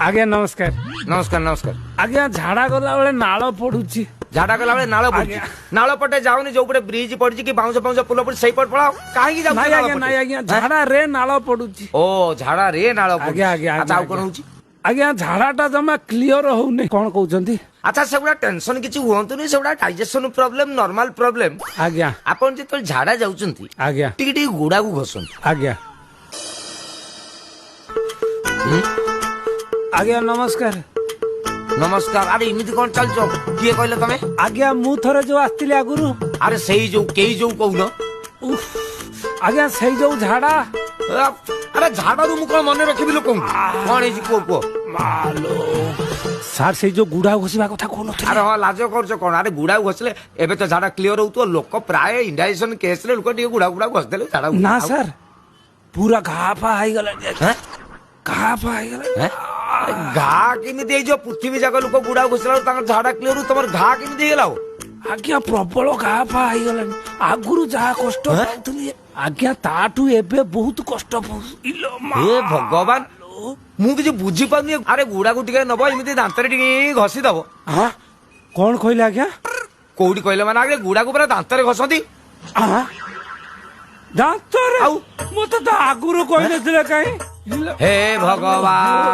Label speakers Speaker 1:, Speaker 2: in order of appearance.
Speaker 1: ଆଜ୍ଞା ନମସ୍କାର।
Speaker 2: ନମସ୍କାର, ନମସ୍କାର।
Speaker 1: ଆଜ୍ଞା, ଝାଡା ଗଲା ବେଳେ ନାଳ ପଡୁଛି।
Speaker 2: ଝାଡା ଗଲା ବେଳେ ନାଳ ପଡୁଛି?
Speaker 1: ଆଜ୍ଞା।
Speaker 2: ନାଳ ପଟେ ଯାଉନି, ଯୋଉ ପଟେ ବ୍ରିଜ ପଡିଛି କି ବାଉଁଶ ଫାଉଁଶ ପୁଲ ପଡିଛି, ସେଇପଟେ ପଳାଅ। କାହିଁକି ଯାଉଛ
Speaker 1: ନାଇଁ
Speaker 2: ନାଳ
Speaker 1: ଆଜ୍ଞା,
Speaker 2: ପଟେ?
Speaker 1: ନାଇଁ ଆଜ୍ଞା, ଝାଡା ରେ ନାଳ ପଡୁଛି।
Speaker 2: ଓ, ଝାଡା ରେ ନାଳ ପଡୁଛି।
Speaker 1: ଆଜ୍ଞା।
Speaker 2: ଆଚ୍ଛା, ଆଉ
Speaker 1: ଆଜ୍ଞା।
Speaker 2: କଣ ହଉଛି?
Speaker 1: ଆଜ୍ଞା, ଝାଡାଟା ଜମା କ୍ଲିୟର ହଉନି, କଣ କହୁଛନ୍ତି?
Speaker 2: ଆଚ୍ଛା, ସେଗୁଡା ଟେନସନ କିଛି ହୁଅନ୍ତୁନି, ସେଗୁଡା ଡାଇଜେସନ ପ୍ରୋବ୍ଲେମ, ନର୍ମାଲ ପ୍ରୋବ୍ଲେମ।
Speaker 1: ଆଜ୍ଞା।
Speaker 2: ଆପଣ ଯେତେବେଳେ ଝାଡା ଯାଉଛନ୍ତି,
Speaker 1: ଆଜ୍ଞା,
Speaker 2: ଟିକେ ଟିକେ ଗୁଡାକୁ ଘଷନ୍ତୁ।
Speaker 1: ଆଜ୍ଞା। ଆଜ୍ଞା ନମସ୍କାର।
Speaker 2: ନମସ୍କାର। ଆରେ, ଏମିତି କଣ ଚାଲିଛ? କିଏ କହିଲେ ତମେ?
Speaker 1: ଆଜ୍ଞା, ମୁଁ ଥରେ ଯୋଉ ଆସିଥିଲି ଆଗରୁ।
Speaker 2: ଆରେ, ସେଇ ଯୋଉ କେଇ ଯୋଉ କହୁନ।
Speaker 1: ଉଫ୍, ଆଜ୍ଞା, ସେଇ ଯୋଉ ଝାଡା।
Speaker 2: ଆରେ, ଝାଡାରୁ ମୁଁ କଣ ମନେ ରଖିବି ଲୋକଙ୍କୁ? କଣ ହେଇଛି କୁହ, କୁହ।
Speaker 1: ମାଲୋ ସାର୍, ସେଇ ଯୋଉ ଗୁଡା ଘଷିବା କଥା କହୁନଥିଲେ।
Speaker 2: ଆରେ ହଁ, ଲାଜ କରୁଛ କଣ? ଆରେ, ଗୁଡାକୁ ଘଷିଲେ ଏବେ ତ ଝାଡା କ୍ଲିୟର ହଉଥିବ। ଲୋକ ପ୍ରାୟ ଇଣ୍ଡାଇଜେସନ କେସରେ ଲୋକ ଟିକେ ଗୁଡା ଗୁଡା ଘଷିଦେଲେ ଝାଡା।
Speaker 1: ନା ସାର୍, ପୁରା ଘା ଫା ହେଇଗଲାଣି।
Speaker 2: ହେଁ?
Speaker 1: ଘା ଫା ହେଇଗଲାଣି।
Speaker 2: ହେଁ? ଘା କେମିତି ହେଇଯିବ? ପୃଥିବୀ ଯାକ ଲୋକ ଗୁଡା ଘଷିଲା ବେଳକୁ ତାଙ୍କର ଝାଡା କ୍ଲିୟର, ତମର ଘା କେମିତି ହେଇଗଲା ଆଉ?
Speaker 1: ଆଜ୍ଞା, ପ୍ରବଳ ଘା ଫା ହେଇଗଲାଣି। ଆଗରୁ ଯାହା କଷ୍ଟ ପାଉଥିଲି ଆଜ୍ଞା, ତାଠୁ ଏବେ ବହୁତ କଷ୍ଟ ପାଉଛି। ଇଲୋ ମା।
Speaker 2: ହେ ଭଗବାନ, ମୁଁ କିଛି ବୁଝିପାରୁନି। ଆରେ, ଗୁଡାକୁ ଟିକେ ନବ, ଏମିତି ଦାନ୍ତରେ ଟିକେ ଘଷି ଦବ।
Speaker 1: ଆଁ? କଣ କହିଲେ ଆଜ୍ଞା?
Speaker 2: କୋଉଠି କହିଲେ ମାନେ, ଆଗେ ଗୁଡାକୁ ପୁରା ଦାନ୍ତରେ ଘଷନ୍ତି।
Speaker 1: ଆଁ? ଦାନ୍ତରେ?
Speaker 2: ଆଉ?
Speaker 1: ମତେ ତ ଆଗରୁ କହିନଥିଲେ କାହିଁ?
Speaker 2: ହେ ଭଗବାନ।